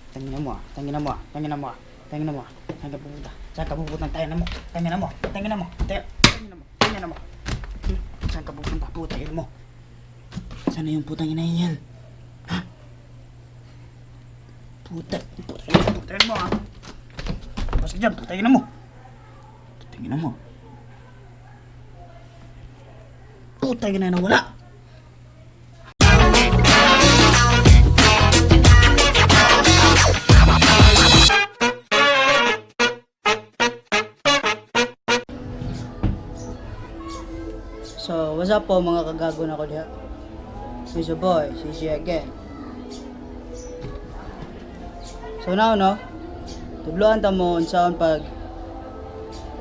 Tangina mo ah. Tangina mo ah. Tangina mo ah. Tangina mo ah. Saan ka pupunta? Saan ka pupunta? Tangina mo. Tangina mo. Tangina mo. Tangina mo. Tangina mo. Saan ka pupunta? Putang ina mo. Sana yung putang ina yan? Ha? Puta. Putang ina. Putang ina mo ah. Labas ka dyan. Putang ina mo. Putang ina mo. Putang ina na wala. So, what's up po, mga kagago na ko diha? It's your boy, CJ again. So now, no, tudloan ta mo unsaon pag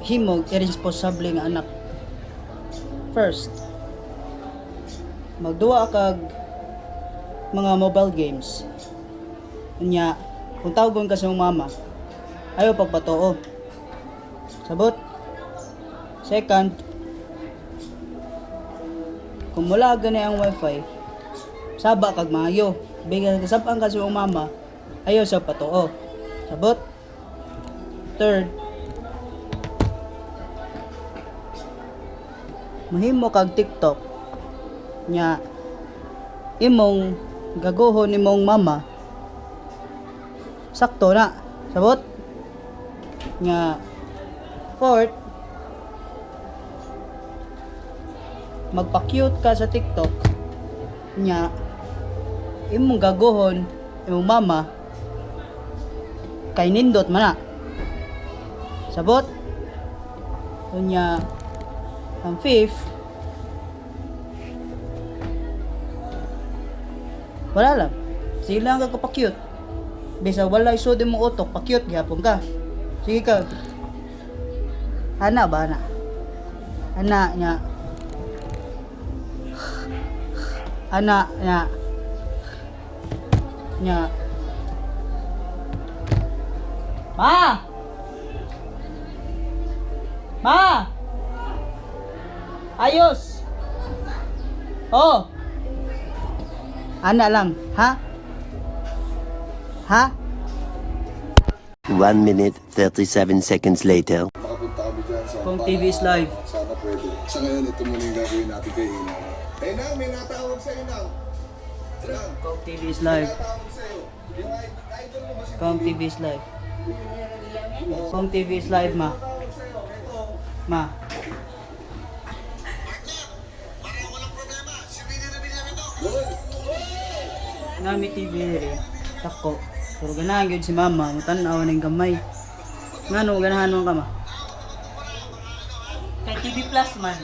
himog irresponsible nga anak. First, magduwa kag mga mobile games. Unya, kung tawgon ka sa imong mama, ayaw pagpatuo. Sabot? Second, kung wala gani ang wifi, saba kag maayo. Bigan kasabaan ka sa imong mama, ayaw sa patuo. Sabot? Third, mahimo kag TikTok nya imong gaguhon nimong mama, sakto na. Sabot? Nya fourth, magpa-cute ka sa TikTok nya imong gaguhon imong mama kay nindot man na. Sabot? Unya ang fifth, wala lang, sige lang ka pa-cute bisa wala isod imong utok, pa-cute gihapon ka, sige ka ana ba ana ana nya ana nya nya ma ma ayos oh ana lang ha ha. 1 minute, 37 seconds later. Makapunta kami dyan sa Kung TV is live. Sana pwede. Sa ngayon, ito muna yung gagawin natin kay Inang. Inang, may natawag sa Inang. Inang, Kung TV is live. may natawag sa'yo. Yung idol mo ba si Kung TV is live. Kung TV is live, ma. Tawag sa'yo? Ito. Ma. Nami TV rin. Tako. Pero ganahan gyud si mama, mutan-aw ning gamay. Ngano ganahan mo ka, ma? Kay TV Plus man.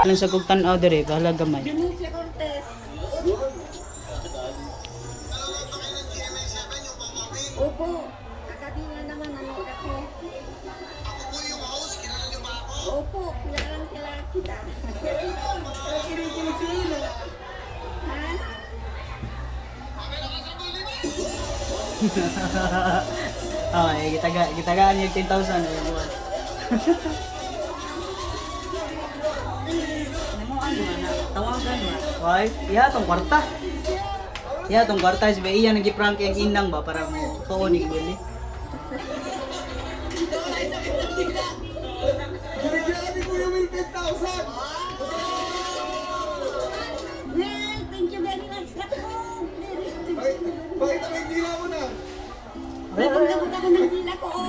Lang sa kog tan-aw diri, bahala gamay. Dionisio Cortez. Opo, kagabi nga naman nanood ako. Ako po yung host, kilala niyo ba ako? Opo, kilalang kilala kita. Ha? Okay, gitagaan yung 10,000 ay buwan. Ano mo ano na? Tawagan man. Why? Iya tong kwarta. Iya tong kwarta si iya nagi prank yung inang ba para mo tuon ni Willie. Binigyan ni Kuya Will 10,000! Well, thank you very much. Naku, Bakit, bakit ang hindi mo na? Gabot ako ng dila ko. Oh.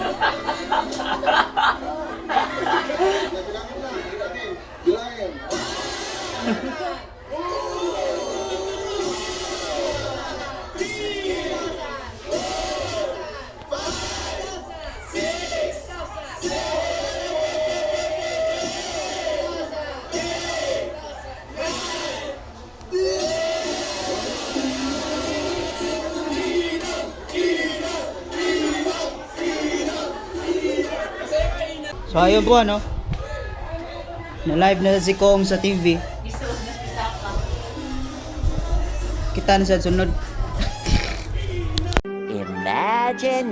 Bilangin na, bilangin. Bilangin. So ayun po, ano. Na live na si Kong sa TV. Isuod na pitaka. Kita na sa sunod. Imagination.